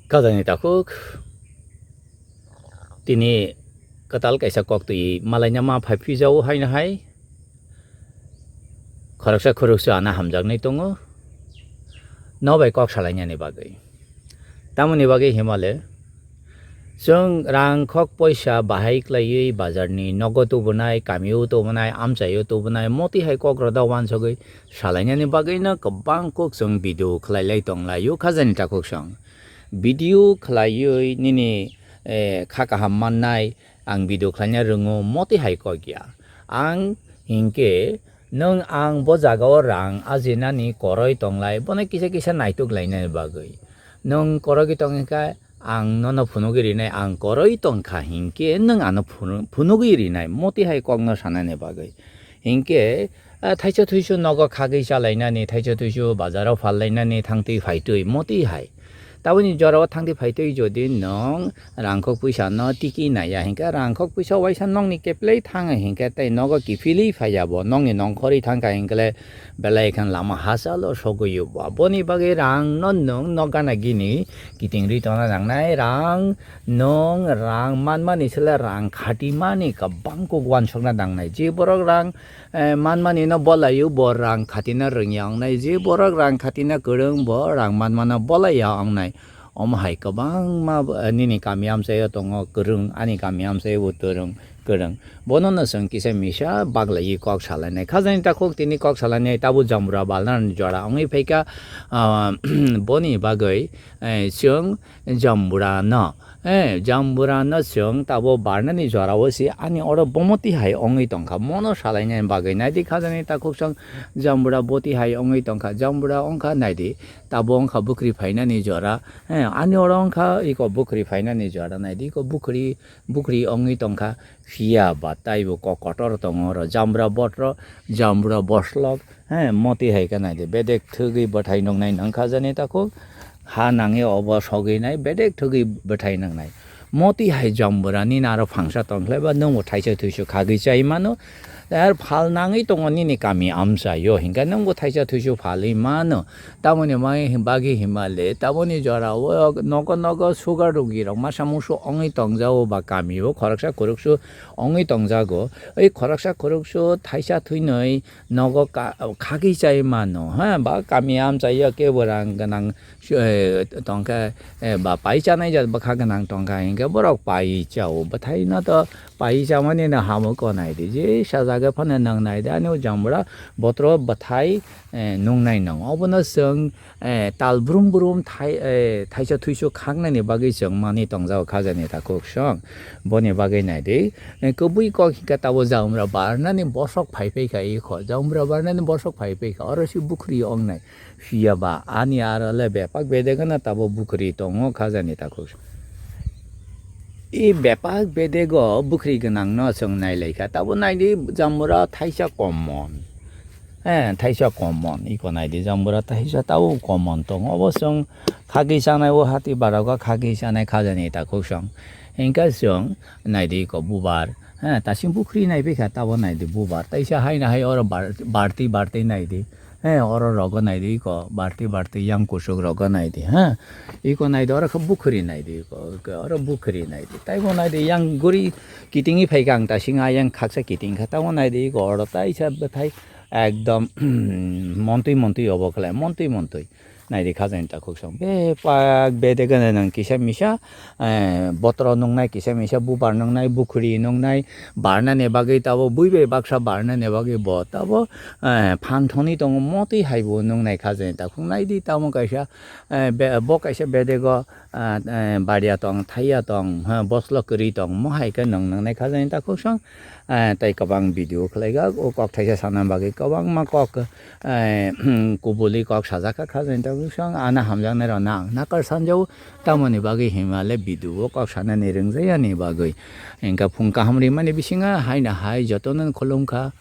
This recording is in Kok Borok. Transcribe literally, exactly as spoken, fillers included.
Khajani takhuk, tini kwtal kaisa kok twi malaina ma phai phijao haino hai, khoroksa khoroksa ana hamjaknai tongo, no bai kok salainani bagwi. Tamoni bagwi himale, chwng rang khok poisa bahai kwlaiwi bazarni nogo tubunai, kamio tubunai, amchaio tubunai, moti hai kok roda wansogwi salainani bagwino kwbang kok chwng video khlai lai tong laio khajani takhuk chwng. Video khlaiwi nini, eh, kha kaham mannai, ang video khlaina rwngo, moti hai kok ya. Ang hinkhe nwng ang bo jagao rang ajinani koroi tonglai, bono kisa kisa naituk lainani bagwi. Nwng korogwi tong hinkhe ang nono phunugwi rinai, ang koroi tongkha hinkhe nwng ano phunu-, phunugwi rinai, moti hai kokno sanani bagwi. Hinkhe, ah, thaisa thuisu nogo khagwi chalainani, thaisa thuisu bazaro phallainani, thangtwi phaitwi, moti hai. Taboni jorao thangtwi phaitwi jodi nwng rangkhok puisa no tiki naiya hinkhe, rangkhok puisa waisa nokni keplai thang hinkhe, tei nogo kiphilwi phaiya bo, nokni nongkhorwi thangkha hinkhe le belai khan lama hachalo sogwi o bo. Boni bagwi rang no nwng nok gana gini kiting rwi tongna nangnai, rang nwng rang manmani sele rang khatimani kwbang kok wansokna nangnai. Je borok rang eh, manmani no bolaio, bo rang khatina rwngya wngnai. Je borok rang khatina kwrwng, bo rang manmano bolaiya wngnai. Omo hai kwbangma bo, eh, nini kami amchaio tongo kwrwng, ani kami amchaio bo twrwng, kwrwng. Bono no chwng kisa misa baglaiwi kok salainai. Khajani takhuk tini kok salainai, tabuk jambura balnani jora wngwi phaikha, ah, boni bagwi, eh, chwng jambura no Eh, jambura no chwng tabo barnani jorao se ani oro bomoti hai wngwi tongkha. Mono salainani bagwi naidi khajani takhuk chwng jambura boti hai wngwi tongkha. Jambura wngkha naidi tabo wngkha bukhri phainani jora. Eh, ani oro wngkha iko bukhri phainani jora naidi iko bukhri, bukhri wngwi tongkha. Phiya ba taibo kok kotor tongo oro. Jambura botro, jambura boslok, eh, moti hai khe naidi bedek thwgwi bwthai nungnai nang khajani takhuk. Ha nangwi obo sogwi nai, bedek thwgwi bwthai nangnai. Moti hai jambura nini aro phangsa tongkhlai ba, nwngbo thaisa thuisu khagwi chai mano. Ar phal nangwi tongo nini kami amchaio, hinkhe nwngbo thaisa thuisu phalwi mano. Tamoni mai him-, bagwi himale, tamoni jorao nogo nogo sugar rugi rok masa musu wngwi tongjago ba kamio khoroksa khoroksu wngwi tongjago. Oi khoroksa khoroksu thaisa thuinwi nogo ka-, khagwi chai mano, ha, ba kami amchaio kebo rang gwnang, eh, tongkha, eh, ba pai chanai jat bwkha gwnang tongkha, hinkhe borok pai chao, bwthaino to pai chamani no hamo ko naidi, je sajagwi phano nang naidi, ani o jambura botro bwthai, eh, nungnai nang. Obono chwng, eh, tal brum brum thai, eh, thaisa thuisu khangnani bagwi chwng mani tongjago khajani takhuk song. Boni bagwi naidi, eh, kubui kok hinkhe tabo jambura barnani bosok phai phai kha ikho, jambura barnani bosok phai phai kha, oro se bukhri wngnai. Phiya ba ani aro le bepak bedegano tabo bukhri tongo khajani takhuk. I bepak bedego bukhri gwnangno chwng nailaikha, tabo naidi jambura thaisa common. Eh, thaisa common, iko naidi jambura thaisa tabo common tongo. Obo chwng khagwi chanai o hati barao khagwi chanai khajani takhuk song. Hinkhe chwng naidi iko bubar. Eh, tasing bukhri naibaikha tabo naidi bubar. Taisa haino hai oro bar-, barti barti naidi. He, oro rogo naidi iko, barti barti yang kusuk rogo naidi, ha? Iko naidi, oro khe bukhri naidi iko, iko oro bukhri naidi. Taibo naidi, yang guri kitingwi phaikha ang tasing ayang khaksa kiting kha. Tamo naidi iko, oro taisa bwthai ekdom montwi montwi obo khlai, montwi montwi. Naidi khajani takhuk song. Bepak bedegano nang kisa misa, eh, botoro nungnai, kisa misa bubar nungnai, bukhri nungnai, barnani bagwi tabo bui bai baksa barnani bagwi bo tabo, eh, phan thoni tongo, motwi hai bo nungnai khajani takhuk. Naidi tamo kaisa, eh, be-, bo kaisa bedego, ah, eh, baria tong, thaiya tong, ha, boslo kwrwi tong, mo hai khe nung nungnai khajani takhuk song. Eh, tei kwbang video khlaijak, o kok thaisa sana bagwi kwbangma kok, eh, kubuli kok sajak kha khajani takhuk song. Ana hamjaknai rok nang nakar sanjao, tamoni bagwi himale video o kok sanani rwngjayani bagwi. Hinkhe phung kaham rimani bisingo haino hai jotono khulumkha.